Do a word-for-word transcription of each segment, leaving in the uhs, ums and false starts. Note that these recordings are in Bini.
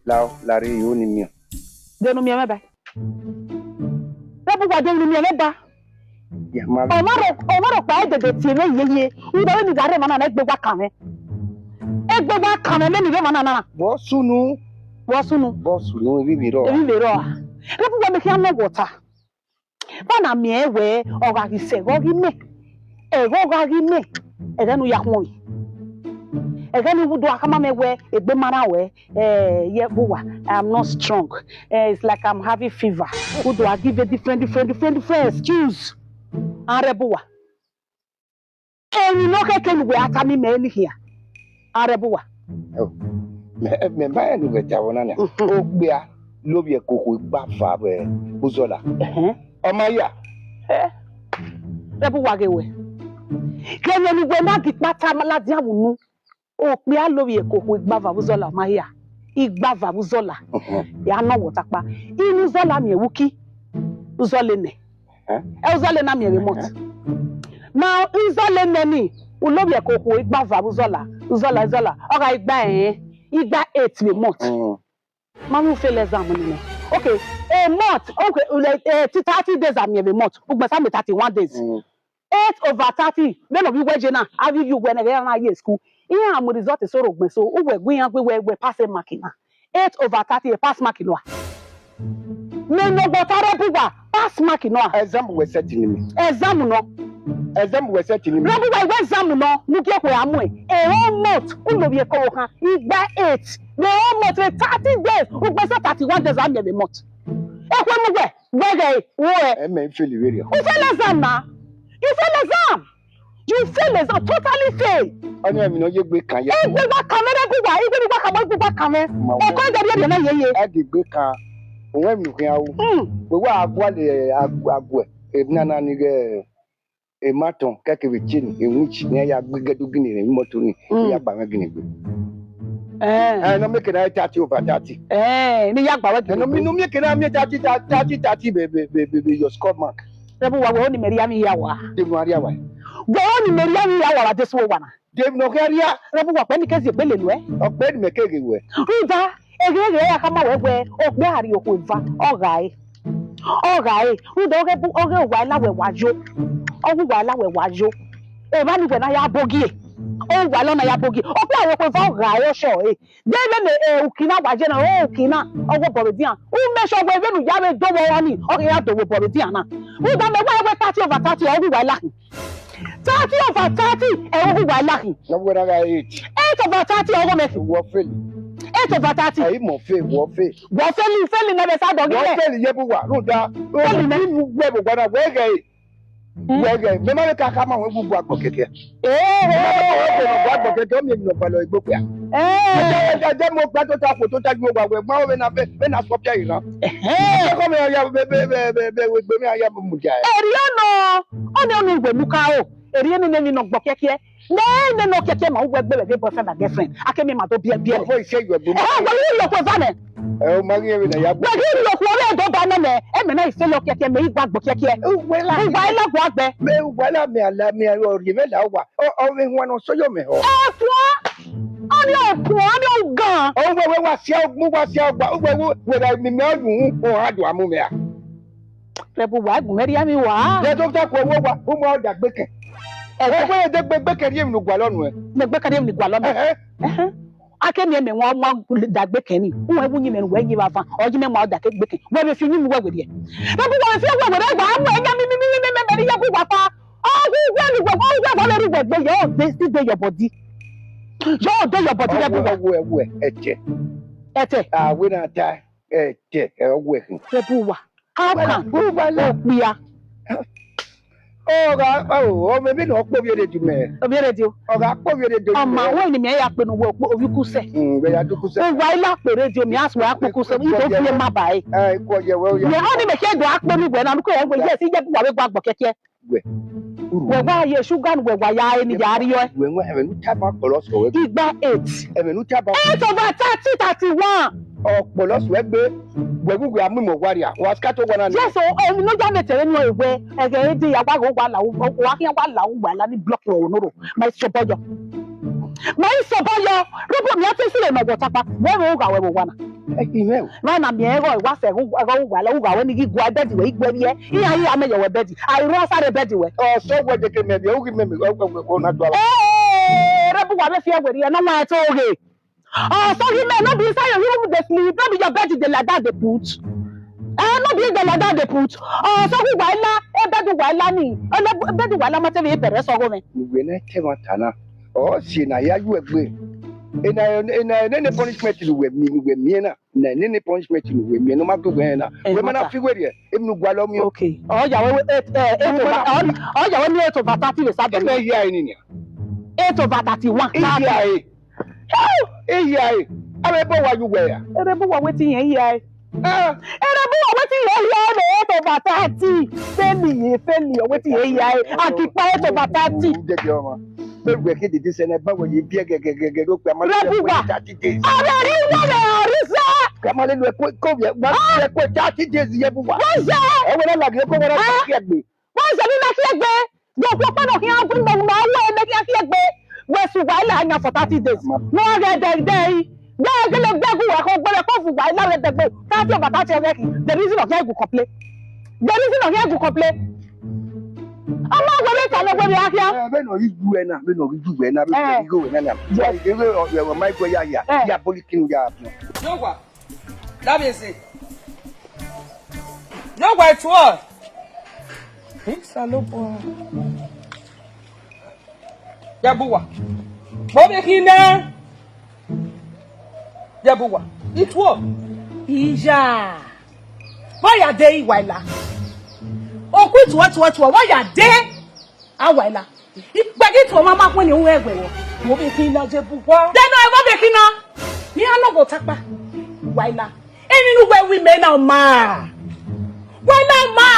Lao, la rhie yo ni miẹn. De ne u miẹn mwẹ ba? Rẹbuwa, de ne u miẹn mwẹ ba? Ya ma. Ọ ma rho, ọ ma rhọkpa ẹdẹdẹ tie mwẹ yeye. Rhunmwuda vbene I gha rre emwa na na, egbe wa kan mwẹ. Egbe wa kan mwẹ vbene I rre emwa na na. Vbọ sunu? Vbọ sunu? Vbọ sunu, emwi vbe rrọọ. Emwi vbe rrọọ a? Rẹbuwa, mẹ khian nọ wẹ ọta. Vbene a miẹn wẹẹ ọ gha ghi sẹ ẹghẹ ọghe imẹ, ẹghẹ ọ gha ghi imẹ, ẹghẹ ne u ya khuọnmwi, ẹghẹ ne u do a khama mẹ wẹẹ egbe ma rran ruẹ, eh, Rẹbuwa, I am not strong, eh, it's like I'm having fever. U do a give a different, different, different, different excuse. A, Rẹbuwa. Emwi ne ọ khẹke ne uwẹ a tama mẹ ni khian, a, Rẹbuwa. Ẹ, mẹ, mẹ ma rẹn ne uwẹ ta vbe ọna nia. Mhm. Okpia lovbiẹ ke okhuo igba va vbe uzọla. Ẹhẹn. Ọ ma hia. Ẹ, Rẹbuwa, ghe wẹ. Ghẹ ne uwẹ na ghi kpata ladian vbe unu. Okpia lovbiẹ ke okhuo igba va vbe uzọla, ọ ma hia. Igba va vbe uzọla. Mhm. Ya nọ wẹ ọta kpa. Inu uzọla miẹn vbe uki, uzọla enẹ. Ẹhẹn. Ẹ, uzọla na miẹn vbe month. Ẹhẹn. Na uzọla enẹ ni, ulovbiẹ ke okhuo igba va vbe uzọla, uzọla, uzọla, ọ gha igba ẹnrẹn, igba eight vbe month. Mm. Ma vbe u fail exam nene. Okay, a month, okay, like, eh, thirty days a miẹn vbe month, ugbẹn sa miẹn thirty-one days. Mm. Eight over thirty, vbene ọ vbe wẹ je na, a vbe ivbi uwẹ nẹ, ẹghẹ iran na ye school. Iran mu result eso rre ugbẹn, so uwẹ gu iran gbe wẹ, wẹ pass mark na. Eight over thirty, a pass mark nọ a? Mẹ nọ wẹ ọta, Rẹbuwa, pass mark nọ a? Exam wẹ set ni mẹ. Exam nọ. Exam wẹ set ni mẹ. Rẹbuwa, wẹ exam nọ, ne u gie ekhue a muẹn. A whole month, u lovbiẹ ke ọvbokhan, igba eight. The whole month, thirty days, ugbẹn sa thirty-one days a miẹn vbe month. Ekhue mu wẹ, wẹ ghẹ, wẹ. Ẹ, mẹ i fail vberriọ. U fail exam na. You fail exam. You fail exam, totally fail. Ọni emwi ne ọ ye egbe kan ye. Egbe wa kan mwẹ, Rẹbuwa, egbe ni wa kan mwẹ, egbe wa kan mwẹ. Ma wẹ. Ẹko ẹdẹ rhie na yeye. Ẹ ghi egbe kan. Owẹ emwi ne u khian ru. Mm. Wẹ wa gualọ agu-, aguẹ. Emwi nana ni ghẹ, ematọn, kẹkẹ vbe tie ni, ewinchi, ne ya gbe gẹdugini rẹ imoto ni, mm, ya gba mwẹ gini gbe. Eh. Eh, no make na thirty over thirty. Eh, ni ya gba wẹ gini gbe. No, mi, no make na mi thirty, thirty, thirty, vbe, vbe, vbe, vbe your score mark. Rẹbuwa, wẹ ho ni mẹ rhie amwẹ hia wa. De mu a rhie wa. Wẹ ho ni mẹ rhie amwẹ hia wa, wa de su owa na. De mu ne ọ khian rhie. Rẹbuwa, ọkpẹ ni ke zẹ egbe lele uẹ. Ọkpẹ ni mẹ ke ghe wẹ. Rhunmwuda, eghe eghe ya khama wẹ wẹ, ọkpẹ a rhie okhuo eva, ọ gha re. Ọ gha re. Rhunmwuda, ọghe bu, ọghe uwa i la wẹ wa yo. Ọghe uwa i la wẹ wa yo. Emwa ni wẹ na ya bogie. Ọghe uwa i la na ya bogie. Ọkpẹ a rhie okhuo eva, ọ gha re, ọ shọ re. De vbene, eh, uki na wa ye na, o uki na, ọ wẹ obọ vbe edian. U make sure wẹ vbene u ya vbe do vbe ọmwa ni, ọ ghi ya do vbe obọ vbe edian na. Rhunmwuda, mẹ wẹ wẹ thirty over thirty, ọghe uwa i la khin. Thirty over thirty, ẹ, ọghe uwa i la khin. Na wẹ na gha eight. Eight over thirty, ọghe mẹ khin. Wọ fail. Eight over thirty. Ẹ, imọ fail, wọ fail. Wọ fail, fail nẹ vbe sa dọghe. Wọ fail ye bu wa, rhunmwuda. Fail nẹ. Inu wẹ vbe wa na, wẹ ghẹ. Mm. Wẹ ghẹ, mẹ ma vbe ka khama wẹ gu agbọn kẹkẹ. Eh, mẹ ma vbe gu agbọn kẹkẹ, ọ miẹn emwi ne ọ gbalọ egbe okpia. Eh. Ẹ, ẹ, ẹ, ẹ, mo gba tota khuo tota ju owa wẹ, ma vbe na, vbe, vbe na sọ pia iran. Ẹhẹn. Ẹ kọ mẹ ya, vbe, vbe, vbe, vbe, vbe, vbe, egbe mẹ ya mu dia. Erriọ nọ, ọni, ọni wẹ mu ka o. Erriọ nene emwi ne ọ gbọ kiẹkiẹ. Nene nọ kiẹkiẹ ma uwẹ gbe vbe boyfriend and girlfriend. A ke miẹn ma do biẹ biẹ. Ọvọ ise yọ egbe. Ẹhẹn, wẹ ghi rhie okhuo eva nẹ. Ẹ, ọ ma ghi rẹn vbene a ya gbe. Wẹ ghi rhie okhuo vbe do ba nẹ mẹ. Ẹ, mẹ na i fail kiẹkiẹ, mẹ i gu agbọn kiẹkiẹ. Uwẹ la. Uwa i la gu agbẹ. Mẹ uwa la mẹ ala mẹ ọ rhie mwẹ la uwa. Ọ, ọ vbe huan ne ọ sẹ yọ mẹ họ. Ẹkuan. Ọni ọkuan, ọni ọgan. Ọ wẹ wẹ wa sia ogun, wa sia ọgba. Wẹ wẹ wẹ ra mi mẹ ọ yu hu, ọ ha do amu mẹ a. Rẹbuwa, ẹgùn mẹ rhie amwẹ wa. Yẹ dọkita ku ọwọ wa, u ma da gbe kẹ. Ẹgbẹ. Ẹgbẹ yẹ degbe gbe kẹ rhie emwi ne u gualọ nuẹn. Mẹ gbe kẹ rhie emwi ne u gualọ mẹ. Ẹhẹn. A ke miẹn mẹ wan, wan da gbe kẹ ni. U wẹ wu yin mẹ ne uwẹ yin vbe avan, ọ yin mẹ wan da ke gbe kẹ. Wẹ vbe fi uyinmwẹ uwẹ werriẹ. Rẹbuwa, wẹ fi uwẹ werriẹ, wa mu ẹyan mi, mi, mi, mi, mi, mi, mi, ya gu wa fa. Ọ gu uwẹ ni uwẹ, ọ gu uwẹ vbe rre uwẹ gbe, yẹ ọ de, de your body. Yẹ ọ de your body, Rẹbuwa. Ọwẹ, ọwẹ, ẹtẹ. Ẹtẹ. A wẹ na ta. Ẹtẹ, ẹ, ọ wẹ khin. Rẹbuwa. How can? Uwẹ la, uwẹ la. Okpia. Ọ gha, ọ, ọ, mẹ bi nọ kpo ovbi radio mẹ. Ovbi radio. Ọ gha kpo ovbi radio mẹ. Ọ ma wẹ ni mẹ ya kpe ne uwẹ ovbi ukusẹ. Mm, wẹ ya do ukusẹ. Uwa i la kpe radio mẹ, as wẹ a kpe ukusẹ, i do fi ma ba e. Ẹ, ikọ yẹ wẹ, o ya. Mẹ, ọ ni mẹ ke do a kpe ni wẹ na, nuko wẹ, yes, i je bu wa vbe gua gbọ kẹkẹ. Wẹ. Wẹ wa ye sugar ne wẹ wa ya ẹre ni ya rriọ ẹre. Wẹ wẹ, ẹmwẹ ne u tama ọkpọlọ sẹ wẹ gbe. Igba eight. Ẹmwẹ ne u tama. Eight over thirty, thirty-one. Ọkpọlọ sẹ wẹ gbe. Wẹ wu wẹ a mu imẹ ọgua rria. Wa scatter ọgua na ni. Yes o, emwi ne ọ ya mẹ tẹrẹ ni ọ wẹ, ẹghẹ e de ya wa ghe wa la, wa khian wa la, wa la ni block ọvbokhan nọ rre. Ma i sẹ obọ yọ. Ma i sẹ obọ yọ. Rhunmwuda, mẹ a te sẹ ne ọ wẹ ọta kpa. Wẹ vbe gha wẹ vbe owa na. Ẹ, imẹ o. Vbene a miẹn ẹghẹ wa sẹ ẹghẹ uwa la, uwa wẹ ne I ghi gua bed wẹ, I gua vbiẹ. Iran, iran mẹ yọ wẹ bed. A i rre ọsa rre bed wẹ. Ọ sẹ wẹ deke mẹ vbiẹ, u ghi mẹ mẹ, ọ, ọ, ọ, ọ na dua. Ee, rẹ bu uwa vbe fi ẹwẹ rhie, ne ọ wan ẹto ghe. Ọ sọ ghi mẹ, no be inside your room they sleep, no be your bed they lie down they put. Eh, no be they lie down they put. Ọ sọ ghi uwa la, e bed uwa la ni. Ọ la bed uwa la ma te vbe bẹrẹ sọ gho mẹ. Uwẹ na te ẹmwata na. Ọ si na ya yu egbe. Ena, ena, ena, ena punishment ne uwẹ mi, ne uwẹ miẹn na. Na nene punishment ne uwẹ miẹn ne ọ ma do wẹ na. Eh, wẹ ma na mata. Fi wẹ rriẹ, emwi ne u gualọ miẹn. Okay. Ọ ya wẹ, eh, eh, eight over, ọ, ọ ya wẹ miẹn eight over thirty vbe Saturday. Ẹ mẹ hia ẹre ni nia. Eight over thirty-one. Ẹ hia ẹre. Ẹ hia ẹre. Ẹ vbe bọ wa yu wẹ ya. Ẹ vbe bọ wa wetin yẹn hia ẹre. Ah. Ẹ vbe bọ wa wetin yẹn hia ẹre eight over thirty. Feli ye, feli ye, wetin yẹn hia ẹre. A ki kpa eight over thirty. U dede ọmwa. Vbe wẹ ke dede sẹ ne ba wẹ ye biẹ gẹgẹgẹgẹ do kpẹ ma. Rẹ bu wa. Thirty days. Ọrẹ ri wẹ rẹ ọrisa. Kẹ ma lele ẹko, ko vbiẹ, ma lele ẹko thirty days ye bu wa. Wọ́n ṣe. Ẹ wẹ na laghi ẹko wẹ na. Ah. Khian egbe. Wọ́n ṣe ni na khian egbe. Yọ ọkpọkpọ nọ khian gun nọ nọ wẹ ne khian khian egbe. Wẹ su wa la yan for thirty days. Ma. No get there there. Gbe gele gbe gu wa ko gbele ko fu wa la we degbe. Thirty over thirty ọghe ki. The reason of here go complain. The reason of here go complain. Ọmọ wẹrẹ ta lọ wẹrẹ ahia. Eh, vbene ọ ghi yu ẹre na, vbene ọ ghi yu ẹre na, vbene ọ ghi yu ẹre na. Yes. Ẹ, ẹ, ọ, ọ, ọ, ma gu ya ya. Eh. Ya boli kinu ya. Yọwa. That means it. Yọwa etuọ. Osanobua. Ya bu wa. Mo bi khin nẹ. Ya bu wa. Etuọ. Iya. Wa ya de Iwaila. Oku etuọ, etuọ, etuọ. Wa ya de. Awaila. Ikpẹdẹ etuọ ma ma khuẹn ne u ghẹ wẹ. Mo bi khin nẹ, ya bu wa. Dẹnọ, ẹ wa bi khin nẹ. Ne iran nọ vbe otakpa. Waila. Emwi ne uwẹ ru mẹ na ọ ma. Wẹ na ọ ma.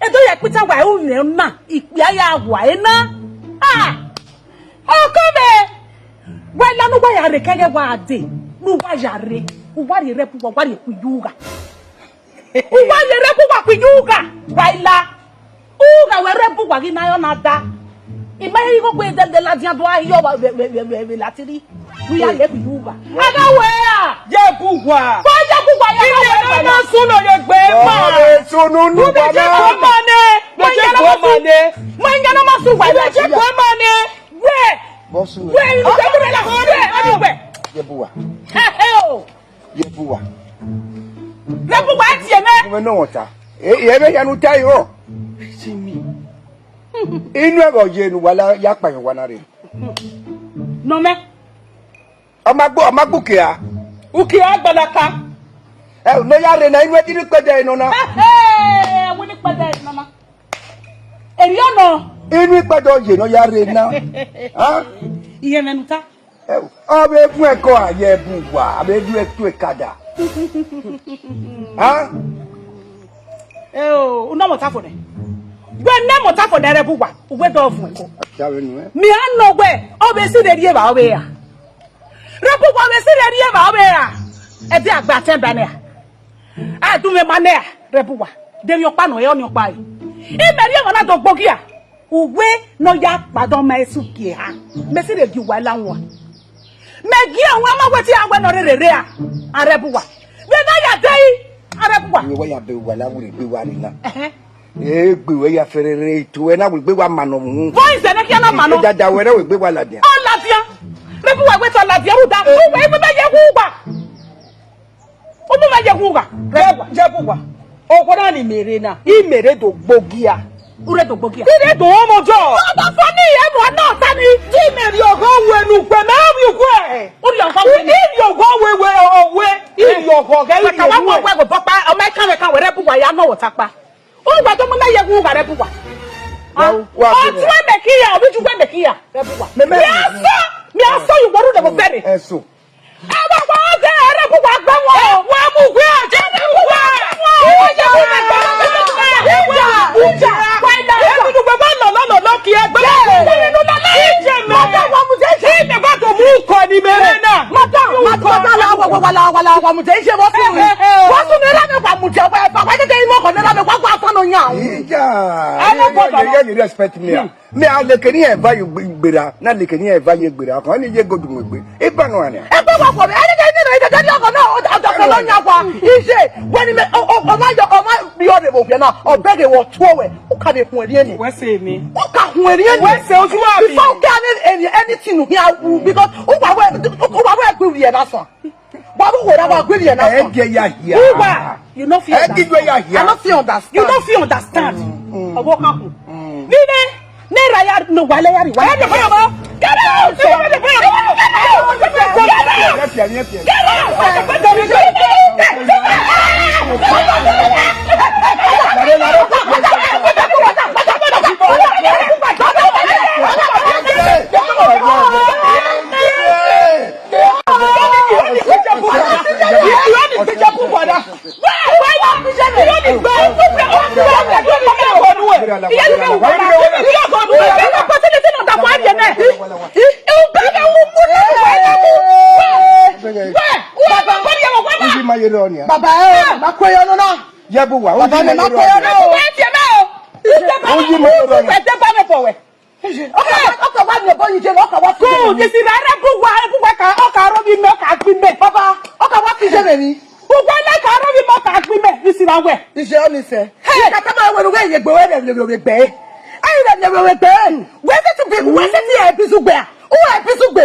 Edo ya kpita wa ru mẹ na, ikpia ya wa ena. Ah! Ọkọ mẹ. Wẹ la ne uwa ya rre kẹghẹ wa dee. Ne uwa ya rre. Uwa rhie rẹ bu uwa, uwa rhie ku iye ugha. Uwa rhie rẹ bu uwa ku iye ugha. Waila. Ugha wẹ rẹ bu uwa ghi na yọ na da. I ma he igho gbe dẹdẹ ladian do a hiọ vbe, vbe, vbe, vbe, vbe latiri. Ne u ya rhie ku iye ugha. A na wẹ ra? Ye bu uwa. Ko ye bu uwa ya. Ine na ma sunu ye gbe ma. Ọ, sunu nu. Ube je ko ma nẹ. Ube je ko ma nẹ. Ma inya na ma su wa. Ube je ko ma nẹ. Wẹ. Bọ sunu. Wẹ, inu je bu la ho re, ani wẹ. Ye bu uwa. He, he o. Ye bu uwa. Ye bu uwa tie mẹ. Mo nọ wọn ta. E, e, ebe ya nu ta yo. Inu ẹghẹ ọ ye ne uwa la ya kpa yan uwa na rre. Nọ mẹ. Ọ ma gbe, ọ ma gbe ukia. Ukia gbalaka. Ẹ, ne ọ ya rre na, inu ẹdẹ ne ikpẹdẹ nọ na. He, he, ẹwu ne ikpẹdẹ nọ na. Erriọ nọ. Inu ikpẹdẹ ọ ye ne ọ ya rre na. Ha? Iye mwẹ ne u ta. Ẹ, ọ vbe gun ẹko a ye bu uwa, a vbe du ẹtu ekada. Ha? Ẹ o, u nọ mẹ ọta fo nẹ. Wẹ nẹ mẹ ọta fo nẹ rẹ bu uwa, uwẹ dọ vuọn ẹko. Mẹ a nọ wẹ, ọ vbe si rre rri evba ọ vbe ra. Rẹ bu uwa, ọ vbe si rre rri evba ọ vbe ra. Ẹdẹ a gbe atẹn ba nẹ ra. A du mwẹ ma nẹ ra, rẹ bu uwa. De emwi ọkpa nọ, ẹ ọnii ọkpa re. Imẹ rhie emwa na do gbe ogia. Uwẹ ne ọ ya kpadọ ma esu gie ha. Mẹ si rre gie uwa la wọn. Mẹ gie wọn ma wẹ te a wẹ ne ọ rherhe rre a. Arẹbuwa. Vbe na ya dẹ i. Arẹbuwa. Iwe wa ya bẹ uwa la wiri gbe wa rre na. Ẹhẹn. Egbe wẹ ya fẹrẹrẹ, itu wẹ na wegbe wa ma nọ mu. Boys, ẹnẹ khian na ma nọ. Dada wẹ na wegbe wa ladian. Ọ ladian. Rẹbuwa wẹ te ọ ladian rhunmwuda. Uwẹ, uwẹ ma ye wu uwa. Uwẹ ma ye wu uwa. Rẹbuwa. Ye bu uwa. Ọgua na ni mẹ rre na. I mẹ rre do gbe ogia. U rre do gbe ogia. I rre do ọmọ jọ. Ọmọ fọ ni ẹ mu ọna ọta ni. Di mẹ rhie ọghọ wẹ ne ugbẹ, mẹ rhie ugbẹ. U rhie ọghọ wẹ ni. I rhie ọghọ wẹ, wẹ, wẹ. I rhie ọghọ ghẹ, I rhie ọghọ wẹ. Wẹ ka wa mu ọgua ẹvbo bọkpa, ọ ma kan wẹ kan wẹ rẹbuwa ya nọ wẹ otakpa. Uwẹ do mu na ye wu uwa rẹbuwa. Wa, wa, ọtẹn mẹ ke ya, ovbi uwẹ mẹ ke ya, rẹbuwa. Mẹ, mẹ, mẹ a sọ, mẹ a sọ, you were never very. Ẹso. Ẹ wa wa ọdẹ rẹbuwa gbẹ wọn. Wa mu wẹ ọjẹ rẹbuwa. Uwẹ ye wu mẹ gbẹ. Uja, uja, wa ina. Ẹ bi nu gbẹ wa lọ, lọ, lọ, lọ, ki ẹ gbẹ. Uwẹ nu lọ, lọ, ije mẹ. Mata wa mu je ije. Ime wa do mu ukọ ni mẹ rẹ na. Mata, mata, mata la, wa, wa, wa la, wa la, wa mu je ije, wa sunu. Wa sunu ra mẹ wa mu je, wa, wa, wa, je, je, imo ko ne ra mẹ, wa, wa, fa nọ. Ija, Ẹ ne bọdọ ye, ye, ye respect me, ah. Me a leke ni eva ye gbe-, gbera, na leke ni eva ye gbera, kan ni ye godu mu egbe. Eba no ania. Ẹ gbọ́ wá fọ mi, ẹni kẹ́ ní ìdẹ́gẹ́ ní ọkọ̀ náà, ọjọ́ kan náà yà wá. Iṣẹ́, wẹ́n ni mẹ, ọ, ọ, ọmọ yọ, ọmọ yọ rẹ̀ wò fẹ́ náà, ọbẹ̀ rẹ̀ wọ̀ tó wẹ̀, ó kà lè hun ẹ̀rí ẹni. Wẹ́sẹ̀ mi. Ó kà hun ẹ̀rí ẹni. Wẹ́sẹ̀ ojú wa mi. Before you get any, any, anything, he will, because ó wà wẹ́, ó wà wẹ́ gbé wìyẹn lásán. Wà á wò wá, wà á gbé wìyẹn lásán. Ẹ jẹ́ ya hia. Who wa? You no fit Ẹ understand. Jíjọ ya hia. I no fit understand. You no fit understand. Ọwọ́ kan kù. Nínú, ní ìrayà, no, wà á lẹ́yà rí, wà á lẹ́yà rí. Get out! Get out! Get out! Get out! Get out! Baba, ẹ, ma kue yọ nọ na. Ye bu wa, Baba, ma kue yọ nọ. Uyi ma yọ nọ. Ọkọ, ọkọ wa ni ọbọ yi je, ọkọ wa fi je. Good, isi ra rẹ bu wa, bu wa ka, ọkọ aro bi mẹ, ọkọ agbi mẹ. Baba, ọkọ wa fi je mẹ ni. Ugbẹn ne ka rọ vbe imẹ ọka gbe imẹ, ne I sirra wẹ. Iye ọnii sẹ. Hey! I ka tama wẹ ne uwẹ ye egbe, wẹ rẹ vbe ovbi egbe. Ẹ i rẹ vbe ovbi egbe. Wẹ sẹtin bi, wẹ sẹtin ẹ bizu gbe a. U ẹ bizu gbe.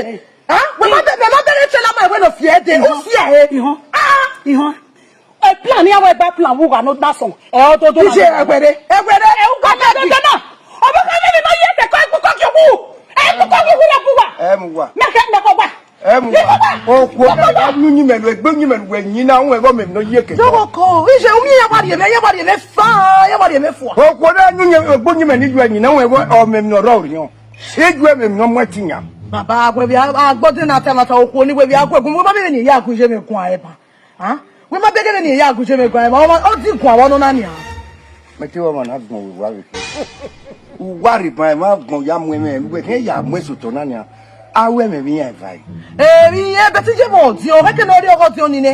Ha? Wẹ ma bẹ, wẹ ma bẹghe tẹ la ma wẹ ne ọ fi ẹdẹ. U si ẹ he. Ihọn. Ah! Ihọn. E plan ya wẹ gba plan vbe ugha ne ọ na sọn. Ẹ ọ dodo na. Iye ẹwẹrẹ, ẹwẹrẹ. Ẹ u ka na dodo na. Ọ bọ ka vbe ma ye ẹsẹ kọ ẹkpokọ ki wu. Ẹkpokọ ki wu na bu wa. Ẹ mu wa. Mẹ kẹ mẹ kọ wa. Ẹ mu wa. Okhuo na ya nu uyinmwẹ nu, egbe uyinmwẹ nu wẹ yin na, wẹ vbe ọmọ emwi ne ọ ye ke. Jọghọ ko, iye u miẹn ya wa rhie mẹ, ya wa rhie mẹ fa, ya wa rhie mẹ fua. Okhuo na nu egbe uyinmwẹ ni ju ẹyin na, wẹ vbe ọmọ emwi ne ọ rrọọ orhiọn. Eju ẹmwẹ emwi ne ọ mu ẹtin yan. Baba, wẹ vbe a gbọdọ na ta na ta okhuo ni, wẹ vbe a gu ẹgun, wẹ ma vbe ne ya gu iye mẹ guan ẹba. Ha? Wẹ ma bẹghe ne ya gu iye mẹ guan ẹba, ọ di guan vbe ọnọ na nian. Mẹ te wẹ ọmọ na gbọn vbe uwa vbe khin. Uwa rhie ban ẹmwẹ agbọn ya mu ẹmwẹ, wẹ khian ya mu ẹsotọ na nian. A ru ẹmwẹ vbe iran evbare. Emwi iran, but iye mwẹ ọdiọn, ọ khẹke ne ọ rhie ọghọ ọdiọn ni nẹ.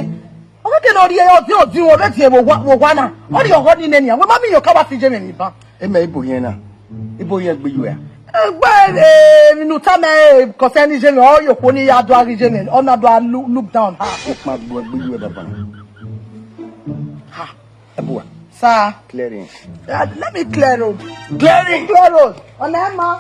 Ọ khẹke ne ọ rhie ọdiọn ọdiọn, ọ vbe diẹn vbe owa, vbe owa na. Ọ rhie ọghọ ni nẹ nian, wẹ ma miẹn iye ọka wa fi iye mwẹ ni ban. Emẹ ibo yẹn na? Ibo yẹn gbe yu ẹre? Egbe emwi ne u tama, eh, concerning iye mwẹ, ọ ye okhuo ni ya do a ghi iye mwẹ, ọ na do a look, look down. Ha. Okpan gbe gbe yu ẹre baba. Ha. Ẹbuwa. Sir. Clearing. Uh, let me clear road. Clearing. Clear road. Ọna ẹ ma.